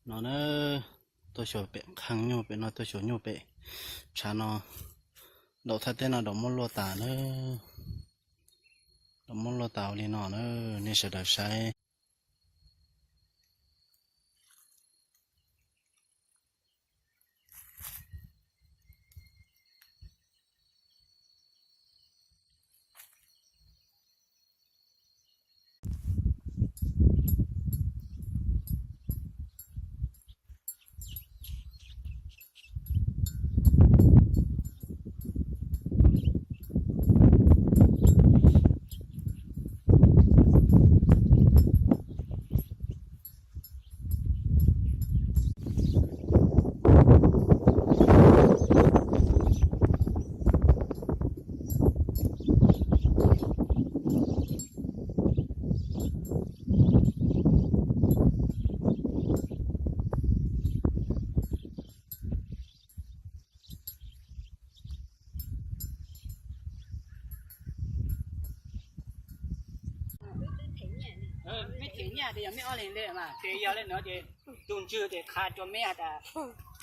No na, tuaj xyuas pem qhov nyuj pem no, tuaj xyuas nyuj pem tshav no, daum thaj teb no daum muab luaj tas na, daum muab luaj tas ua li no na, nej sawv daws saib. Mej them nyaj tias yog mej ob leeg le mas, ces yog le nuav ces tus ntswg ces qha rua mej has tas,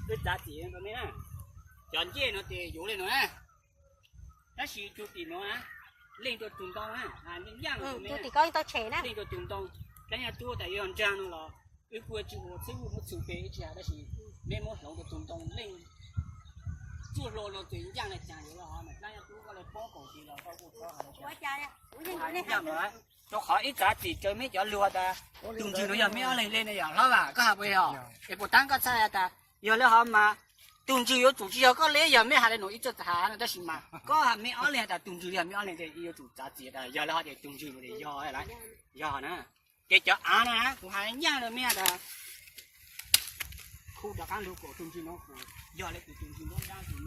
wb txav txim rua mej na. Cov ncej no ces yuav le nuav na. Tab sis tug tim nuav, leej rua tug ntoo na, leej rua tug ntoo, tab nyaj tub tas yog nraag no los wb kuj tsi ua txhwb muab txhum pe ib tsi has, tab sis mej muab hloov rua tug ntoo leej txuj hlua lug tes ncaaj le caag yuav le hov mas tab nyaj tub koj le poob kaum tis los koj kuj txhob has le caag. Rua qhov ib txav txim raws mej cov lug tas tug ntswg nuav yog mej ob leeg le na yog hlob, vas koj has puas yog? Es puas taab koj txhaj has tas yog le hov mas tug ntswg yuav tsum tsi yog koj le, yog mej has le nuav ib txhia txhaj has no, tab sis mas koj has mej ob leeg has tas tug ntswg yog mej ob leeg ces yuav tsum txav txim tas yog le hov ces tug ntswg nuav yog, yog na. Ces cov av na kuv has nyaaj rua mej tas khu rov qaab lug kuas tug ntswg nuav kuas yog le kws tug ntswg nuav nraab tug